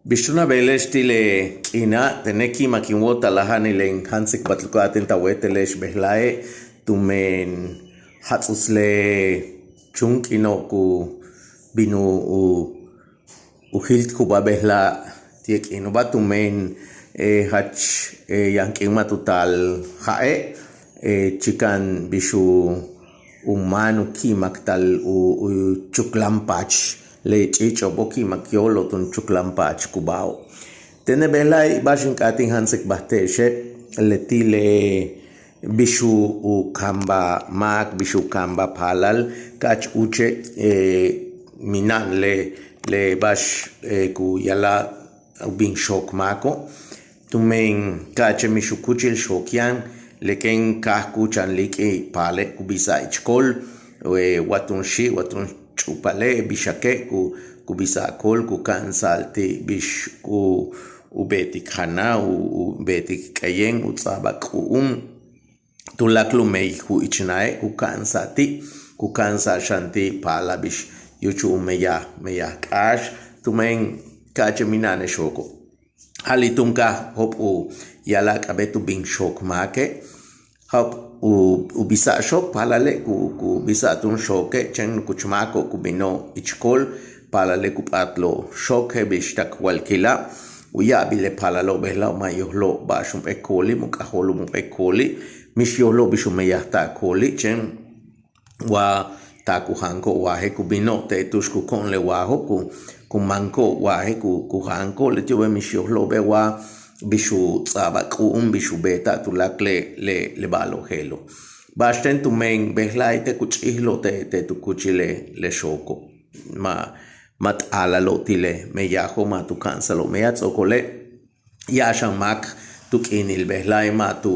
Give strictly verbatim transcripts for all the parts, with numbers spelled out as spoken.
Bix túun a beele'ex ti' le k'iina', tene' ki'imak in wóotal a ja'anil in jáan tsikbaltiko'ob a ten ta wéetele'ex bejla'e', tumen jats'uts le chúun k'iino' ku bin u u jiltikubáa bejla' ti' le k'iino'oba', tumen jach yaan k'iin ma' tu taal ja'e', chíikan bix u máan u ki'imak taal u u chukláan paach le ch'iich'o'obo', ki'imak yóolo'ob túun chukláan paach ku ba'o'. Tene' bejla'e' ba'ax in k'áat in jáan tsikbalt te'exe', leti' le bix u kaanbal máak, bix u kaanbal paalal, ka'ach úuche' mina'an le le ba'ax ku ya'ala'al u bin xook máako', tumen ka'ache' mix u kúuchil xook yaan, le kéen káaj kúuchan líik'il paale' ku bisa'al ich kool, wa túun xi', wa túun ch'úupale', bixake' ku ku bisa'al kool, ku ka'ansa'al ti' bix u u beetik janal, u u beetik k'ayen, u ts'a'abal k'u'un, tuláakal u meyaj u ich na'e' ku ka'ansa'al ti', ku ka'ansa'al xan ti' paalal bix yúuchul u meyaj meyaj k'áax, tumen ka'ache' mina'an le xooko'. Ja'ali' túun ka jo'op' u ya'ala'al k'a'abéet u bin xook máake', jo'op' u u bisa'al xook, paalale' ku ku bisa'al túun xooke', chéen nukuch máako' ku bino'ob ich kool, paalale' ku p'áatlo'ob xook, je'el bix tak walkila', u ya'abil le paalalo'ob bejla'o' ma' yojlo'ob ba'ax jump'éel kooli', mu' k'ajóolub jump'éel kooli', mix yojlo'ob bix u meyajta'al kooli', chéen wa taak u jaanko'ob waaje' ku bino'ob te' tu'ux ku ko'onol le waajo', ku ku manko'ob waaje' ku ku jaanko'ob, leti'obe' mix yojlo'obe' wa bix u ts'a'abal k'u'un, bix u beeta'al tuláakal le le ba'alo'ob je'elo'. Ba'axten tumen bejla'e' te' ku ch'íijilo'ob te' te' tu kúuchil le le xooko', ma' ma' t'aalalo'ob ti' le meyajo', ma' tu ka'ansa'alo'ob meyaj, ts'o'okole' ya'ab xan máak tu k'iinil bejla'e' ma' tu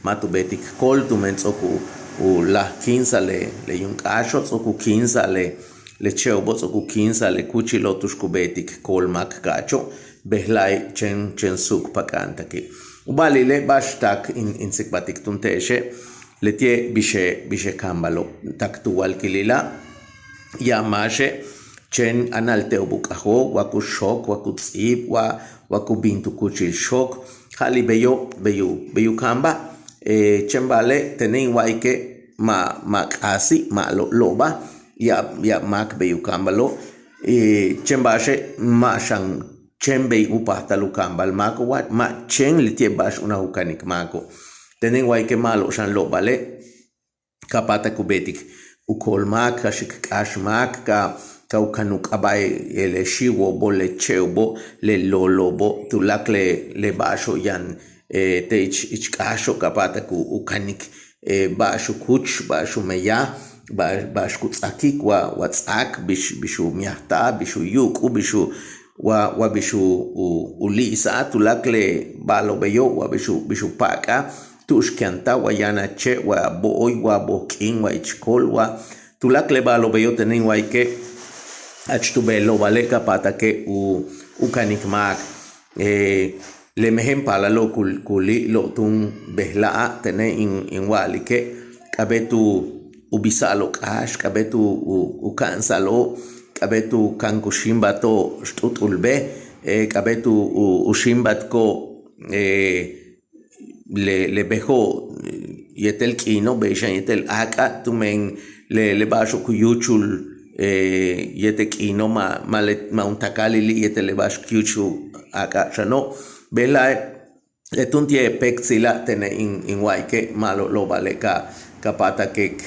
ma' tu beetik kool, tumen ts'o'ok u u láaj kíinsa'al le le yuum k'áaxo', ts'o'ok u kíinsa'al le le che'obo', ts'o'ok u kíinsa'al le kúuchilo'ob tu'ux ku beetik kool máak ka'acho', bejla'e' chéen chéen suuk pak'antaki'. U ba'alile' ba'ax taak in in tsikbaltik túun te'exe', leti'e' bix e bix e kaanbalo'ob tak tu walkilila', ya'ab máaxe' chéen áanalte'ob u k'ajóol wa ku xook, wa ku ts'íib, wa wa ku bin tu kúuchil xook, ja'ali' beyo' bey u bey u kaanbal. Chéen ba'ale' tene' in wa'alike' ma' ma' k'aasi', ma' lo' lo'obal, ya'ab ya'ab máak bey u kaanbalo'ob. Chéen ba'axe' ma' xan chéen bey u páajtal u kaanbal máako', wa ma' chéen leti'e' ba'ax unaj u kanik máako'. Tene' in wa'alike' ma'alob xan lo'obale', ka p'áatak u beetik u kool máak, ka xi'ik k'áax máak, ka ka u kan u k'aaba'e' le xíiwo'obo', le che'obo', le loolo'obo', tuláakal le le ba'axo'ob yaan te' ich ich k'áaxo', ka p'áatak u kanik ba'ax u kúuch, ba'ax u meyaj, ba'ax ba'ax ku ts'akik, wa wa ts'áak, bix bix u meyajta'al, bix u yu'uk'ul, bix u wa wa bix u u li'isa'al, tuláakal le ba'alo'ob beyo', wa bix u bix u pa'ak'al tu'ux ki'antal, wa yaan a che', wa bo'oy, wa boj k'iin, wa ich kool, wa tuláakal le ba'alo'ob beyo', tene' in wa'alike' jach tu beel lo'obale' ka p'áatake' u u kanik máak. Le mejen paalalo'ob ku ku li'lo'ob túun bejla'a', tene' in in wa'alike' k'a'abéet u u bisa'alo'ob k'áax, k'a'abéet u u ka'ansa'alo'ob, k'a'abéet u kan ku xíimbalto'ob xt'ut'ul bej, k'a'abéet u u xíimbaltiko'ob le le bejo'ob yéetel k'iino', bey xan yéetel áak'ab, tumen le le ba'axo'ob ku yúuchul yéetel k'iino' ma' ma' le ma' un taka'alili' yéetel le ba'ax ku yúuchul áak'ab xano'. Bejla'e' le túun ti'e' péektsila', tene' in in wa'alike' ma'alob lo'obale' ka ka p'áatake' k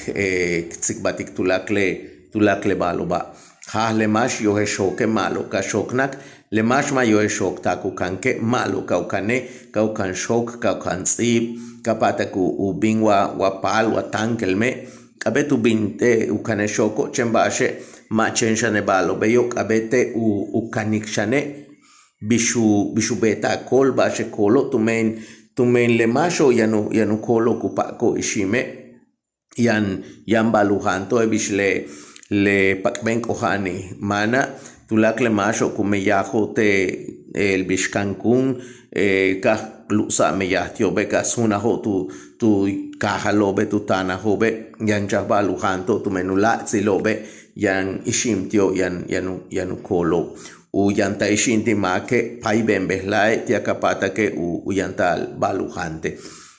tsikbaltik tuláakal le tuláakal le ba'alo'oba'. Jaaj le máax yojel xooke' ma'alob ka xooknak, le máax ma' yojel xook taak u kanke' ma'alob ka u kane', ka u kan xook, ka u kan ts'íib, ka p'áatak u u bin wa wa paal, wa táankelme', k'a'abéet u bin te' u kanel xooko', chéen ba'axe' ma' chéen xane' ba'alo'ob beyo', k'a'abéete' u u kanik xane' bix u bix u beeta'al kool, ba'axe' koolo', tumen tumen le máaxo'ob yaan u yaan u koolo'ob ku pa'ako'ob ixi'ime', yaan yaan ba'al u jaanto'ob je'el bix le le pak'ben k'oja'anil máana', tuláakal le máaxo'ob ku meyajo'ob te' je'el bix Cancún, ka lu'sa'al meyaj ti'obe', ka suunajo'ob tu tu kaajalo'obe', tu taanajo'obe', yaan chajba'al u jaanto'ob tumen u láak'tsilo'obe' yaan ixi'im ti'ob yaan yaan u yaan u koolo'ob. u yantal ixi'im ti' máake' payben bejla'e' ti'al ka p'áatake' u yantal ba'al u jante.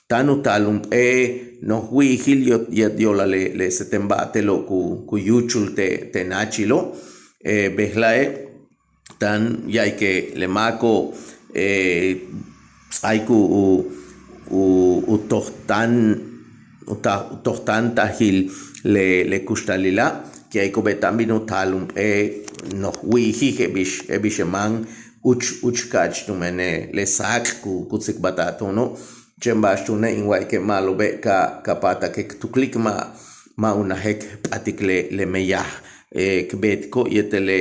Táan u taal jump'éel noj wi'ijil yéetel yo'olal le séetemba'al te'elo' ku yúuchul te' náachilo'. Bejla'e' táan ya'alik le máako'ob ts'áaik u u toj táan u toj táantajil le kuxtalila'. Ki'ayko'obe' táan bin u taal jump'éel noj wi'ijil je'el bix je'el bix le máan úuch úuch ka'ach tumen le saak' ku tsikbalta'al túuno'. Chéen ba'ax túune' in wa'alike' ma'alobe' ka ka p'áatake' k tuklik ma' ma' unaje' k p'atik le meyaj k beetiko' yéetel le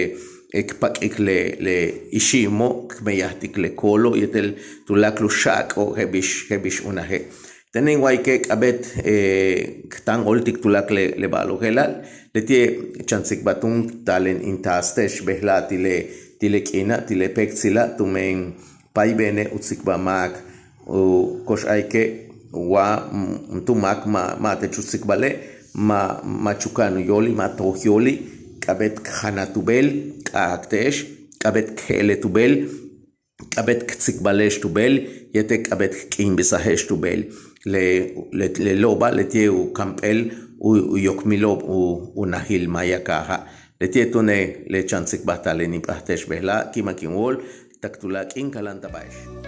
k pak'ik le ixi'imo' k meyajtik le koolo' yéetel tuláakal u xa'ako'ob je'el bix je'el bix unaje'. Tene' in wa'alike' k'a'abéet k táan k óoltik tuláakal le ba'alo' je'ela'. Leti'e' chan tsikbal túun taalen in taas te'ex bejla'e' ti' le ti' le k'iina' ti' le péektsila' tumen paybene' u tsikbal máak. Ko'ox a'alike' wa juntúul máak ma' ma' tech u tsikbale' ma' mach u ka'an u yóoli' ma' toj yóoli'. K'a'abéet k janal tu beel k'a'ak te'ex, k'a'abéet k je'elel tu beel, k'a'abéet k tsikbale'ex tu beel yéetel k'a'abéet k k'iinbisaje'ex tu beel. Le le lo'oba' leti'e' u kamp'éel u yokmilo'ob u najil maaya kaaja'. Leti'e' túune' le chan tsikbal taalen in p'áat te'ex bejla'e' ki'imak in wóol tak tuláakal k'iin kaláanta'al ba'ax.